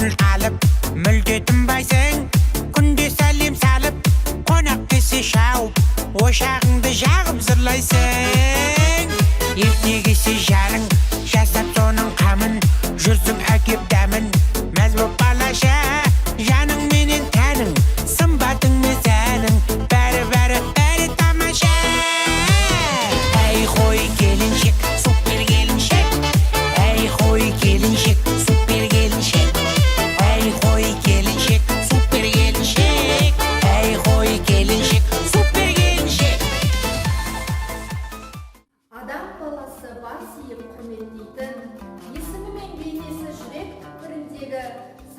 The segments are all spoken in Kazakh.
Көңіл алып, мүлде тынбайсың. Күнде сәлем салып, қонақ келсе шауып, ошағыңды жағып зырлайсың. Ерте келсе жарың, жасап соның қамын, жүрсің әкеп дәмін, мәз боп балаша. Жаның менен тәнің, сымбатың мен сәнің, бәрі, бәрі, бәрі тамаша. Әй қой, келіншек, супер келіншек. Әй қой, келіншек, супер келіншек. Әй қой, келіншек, супер келіншек. Әй қой, келіншек, супер келіншек. Адам баласы бас иіп құрметтейтін, есімі мен бейнесі жүрек түкпіріндегі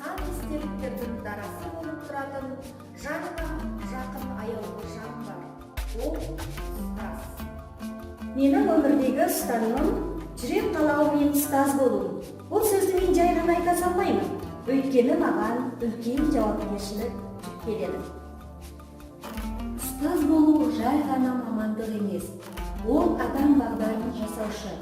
сан естеліктердің дарасы болып тұратын, жаныңа жақын аяулы жан бар. Ол – ұстаз. Менің өмірдегі ұстанымым – жүрек қалауымен ұстаз болу. Бұл сөзді мен жай ғана айта салмаймын, өйткені маған үлкен жауапкершілік жүктеледі. Ұстаз болу жай ғана мамандық емес, ол адам бағдарын жасаушы.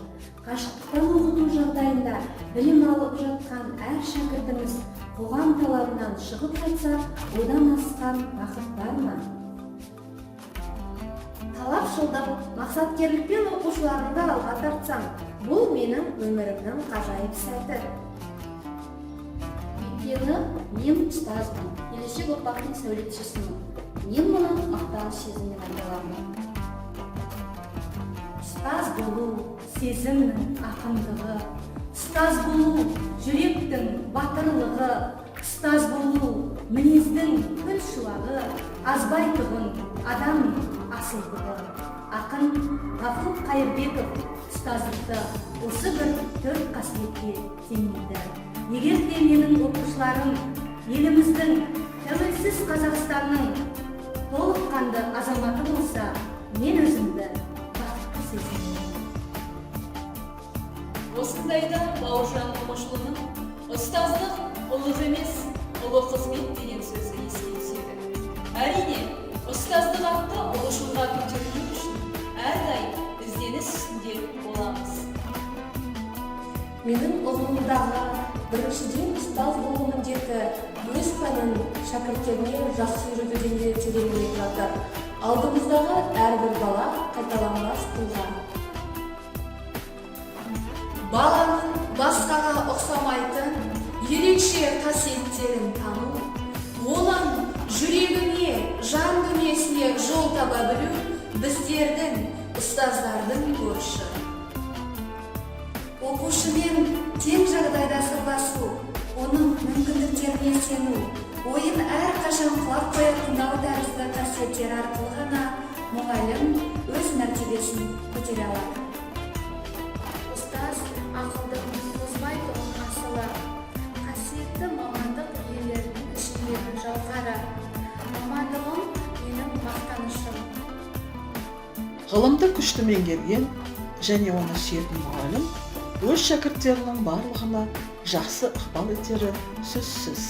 Қашықтықтан оқыту жағдайында білім алып жатқан әр шәкіртіміз қоғам талабынан шығып жатса, одан асқан бақыт бар ма? Талапшылдық, мақсаткерлікпен оқушыларымды алға тартсам, бұл менің өмірімнің ғажайып сәті. Өйткені мен ұстазбын, келешек ұрпақтың сәулетшісімін. Мен мұны мақтаныш сезіммен айта аламын. Ұстаз болу – сезімнің ақындығы, ұстаз болу – жүректің батырлығы, ұстаз болу – мінездің гүл шуағы, азбайтұғын адамның асылдығы. Ақын Ғафу Қайырбеков ұстаздықты осы бір төрт қасиетке теңейді. Егер де менің оқушыларым еліміздің, тәуелсіз Қазақстанның толыққанды азаматы болса, мен өзімді бақытты сезінемін. Осындайда Бауыржан Момышұлының «Ұстаздық ұлық емес, ұлы қызмет» деген сөзі еске түседі. Әрине, ұстаздық атты ұлы шыңға көтерілу үшін әрдайым ізденіс үстінде боламыз. Менің ұғымымдағы, біріншіден, ұстаз болу міндеті өз пәнін шәкірттеріне жақсы үйретуден де тереңірек жатыр. Алдымыздағы әрбір бала – қайталанбас тұлға. Баланың басқаға ұқсамайтын ерекше қасиеттерін тану, оның жүрегіне, жан дүниесіне жол таба білу – біздердің, ұстаздардың борышы. Оқушымен тең жағдайда сырласу, оның мүмкіндіктеріне сену, ойын әрқашан құлақ қоя тыңдау тәрізді қасиеттері арқылы ғана мұғалім өз мәртебесін көтере алады. Ұстаз – ақылдың тозбайтұғын асылы, қасиетті мамандық иелерінің ішіндегі жауһары. Мамандығым – менің мақтанышым. Ғылымды күшті меңгерген және оны сүйетін мұғалім өз шәкірттерінің барлығына жақсы ықпал етері сөзсіз.